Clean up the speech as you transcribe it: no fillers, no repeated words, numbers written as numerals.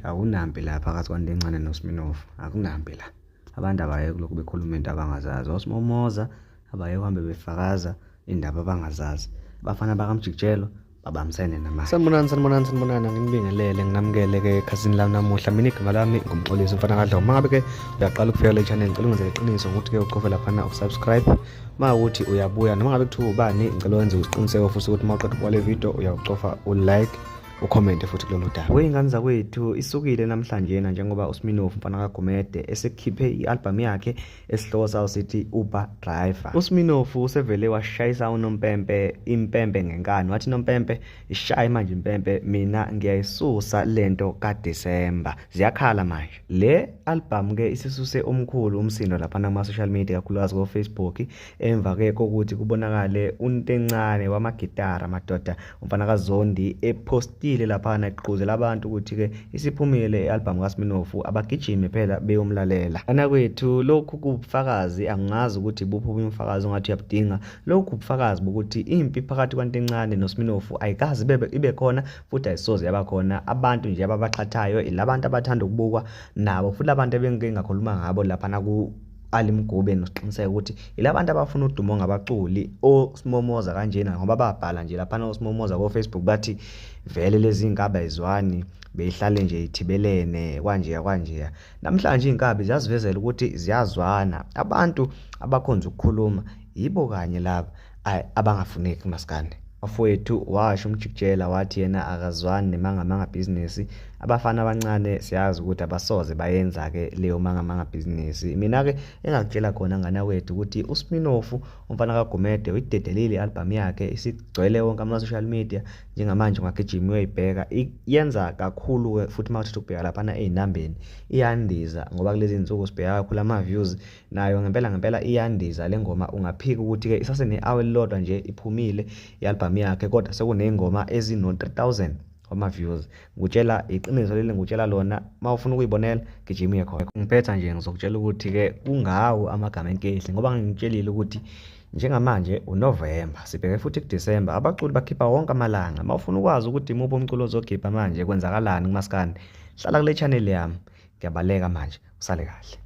Hhayi, akunampi la phakathi kwaNtencane noSminofu, akunampi la. Abantu abayeke kulokhu bekhuluma into abangazazi. Osimomoza abayeke uhambe befakaza indaba abangazazi. Abafana bakaMjikijelwa babambisene namanje. Sanibonani, sanibonani, sanibonani, nginibingelele, nginamukele-ke ekhasini lami namuhla. Mina igama lami nguMxolisi umfana kaDlomo. Uma ngabe-ke uyaqala ukufika kule channel, ngicela ungenzele iqiniso ngokuthi-ke ucofe laphana usubscribe. Uma ukuthi uyabuya noma ngabe kuthiwa ubani, ngicela wenze isiqiniseko futhi ukuthi uma uqeda ukubuka le video uyawucofa u-like, ukhomente futhi kulolu daba. Wey'ngane zakwethu, isukile namhlanjena njengoba uSminofu mfana kaGumede esekhiphe i-albhamu yakhe esihloko sawo sithi Uber Driver. USminofu usevele washayisa uNompempe impempe ngenkani, wathi Nompempe ishaye manje impempe, mina ngiyayisusa lento kaDisemba. Ziyakhala manje. Le albhamu ke isisuse omkhulu umsindo laphana kuma-social media, kakhulukazi ko-Facebook, emva-ke kokuthi kubonakale uNtencane wamagitara madoda umfana kaZondi epostile laphana egqugquzela abantu ukuthi-ke isiphumile i-albhamu kaSminofu, abagijime phela beyomlalela. Banakwethu, lokhu kuwubufakazi, angazi ukuthi ibuphi obunye ubufakazi ongathi uyabudinga. Lokhu ubufakazi bokuthi impi phakathi kwaNtencane noSminofu ayikaze ibe khona futhi ayisoze yaba khona. Abantu nje ababaxhathayo ilabantu abathanda ukubukwa nabo, futhi labantu ebengike ngakhuluma ngabo laphana ku Ali Mgube nosiqiniseko ukuthi ilabantu abafuna udumo ngabaculi osimomoza kanjena, ngoba babhala nje laphana osimomoza ko-Facebook bathi vele lezi nkabi ayizwani, beyihlale nje ithibelene kwanjeya kwanjeya. Namhlanje iy'nkabi ziyazivezela ukuthi ziyazwana. Abantu abakhonza ukukhuluma yibo kanye laba abangafuneki kumaskandi. Bafowethu, washo uMjikijela wathi yena akazwani nemangamanga bhizinisi. Abafana abancane siyazi ukuthi abasoze bayenza-ke leyo mangamanga bhizinisi. Mina-ke engakutshela khona ngana wethu ukuthi uSminofu umfana kaGumede uyidedelile i-albhamu yakhe, isigcwele wonke ama-social media njengamanje, ungagijima uyoyibheka. Yenza kakhulu-ke futhi uma uthatha ukubheka laphana ey'nambeni iyandiza, ngoba kulezi zinsuku sibheka kakhulu ama-views. Nayo ngempela ngempela iyandiza le ngoma, ungaphika ukuthi-ke isasene-hour elilodwa nje iphumile i-albhamu yakhe, kodwa sekuney'ngoma ezino-3000 wama-views. Ngikutshela iqiniso leli, ngikutshela lona, uma ufuna ukuyibonela gijima uye khona. Ngiphetha nje ngizokutshela ukuthi-ke kungawo amagama enkehli, ngoba ngingitshelile ukuthi njengamanje uNovemba, sibheke futhi kuDisemba, abaculi bakhipha wonke amalanga. Uma ufuna ukwazi ukuthi imuphi umculo ozokhipha manje, kwenzakalani kumaskandi, hlala kule channel yami. Ngiyabaleka manje, usale kahle.